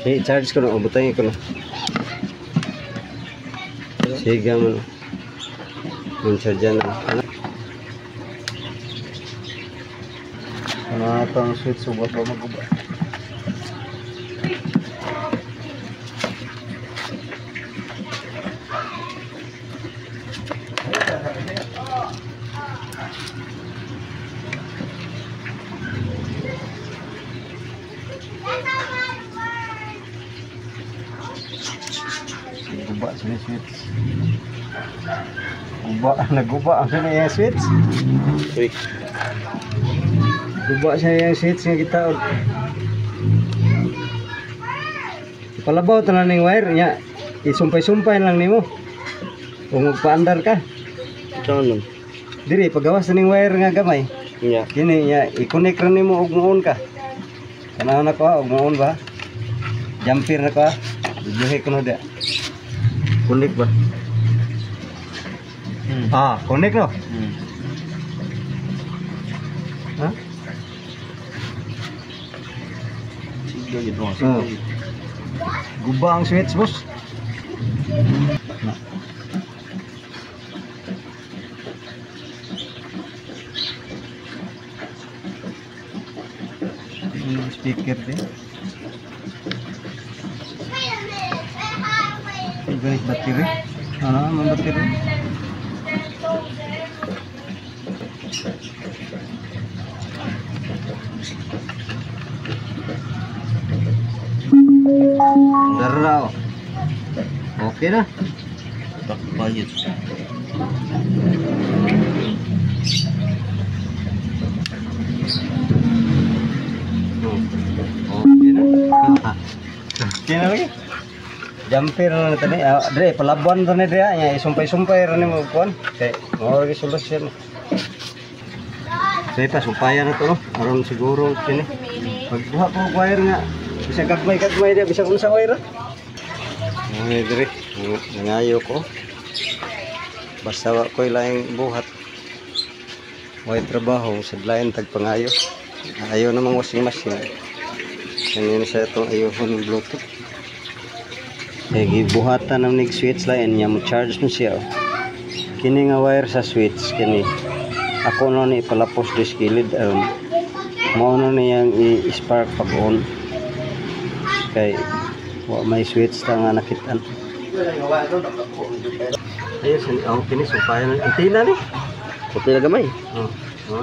Hey, charge ko na. Butangin ko na. Sige mo na. Yung charge na. Ano ito ang switch? Suba pa maguba. Guba sa switch. Guba, naguba ang sa switch. Uy. Guba sa iyang switch nga kita. Palabaw tanan ning wire nya. Isumpay-sumpay lang nimo. Kung magpaandar ka. Saan nun? Diri pagawas ning wire nga gamay. Nya. Kini nya i-connect ra nimo og muon ka. Tanaw na ko og muon ba? Jumper na ko. Duhe ko na dia. Connect ba? Ah, connect no? Ha? Sige, gid mo. Oh. Guba ang switch, boss. Na. Yung speaker din. Ganit battery. Ano ang battery? Dara. Okay na. Takbayot. Okay na. Okay na lagi. Jumper na tani. Dre palabuan tani dre nya isumpay-sumpay ra nimo kuan. Kay mao lagi solusyon. Sige pa sumpayan na to no. Aron siguro kini. Pagbuha ko wire nga bisag gagmay-gagmay dia bisag unsa wire. Ay dre, nangayo ko. Basta wa ko'y laing buhat. Way trabaho sa lain tagpangayo. Ayaw namang washing machine. Kanina siya itong ayuhon ng Bluetooth. Eh, gibuhatan ng nig switch lain niya mo charge mo siya. Kini nga wire sa switch kini. Ako no ni ipalapos dis kilid aron mao na niyang i-spark pag on. Kay wa may switch ta nga nakitaan. Ayun, sin oh, kini sumpayan antina ni. Okay na gamay. Oh,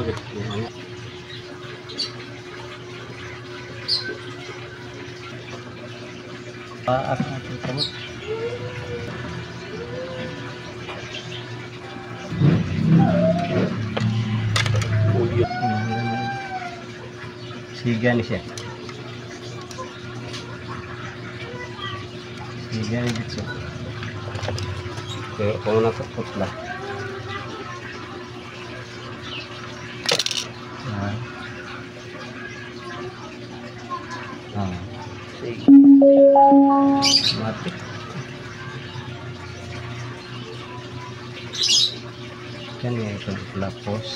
okay. Ah, kamot. Siga ni siya. Siga ni dito. Pero kung nakaputla. Ah. Ah. Sige. Mati. Kan nga ito lapos.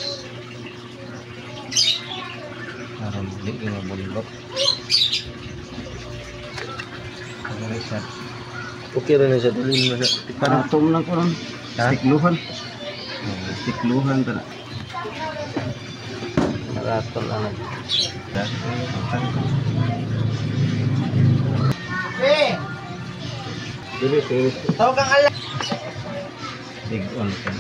Aron di nga bulbot. Reset. Okay ra na siya dili na siya. Parang atom lang ko nun. Stikluhan. Stikluhan ta na. Naraton lang. Dili, dili. Tawag kang ala. Big on ka.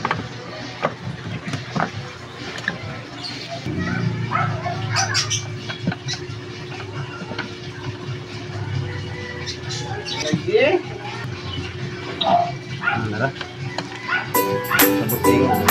Lagi. Ano na? Sa buting.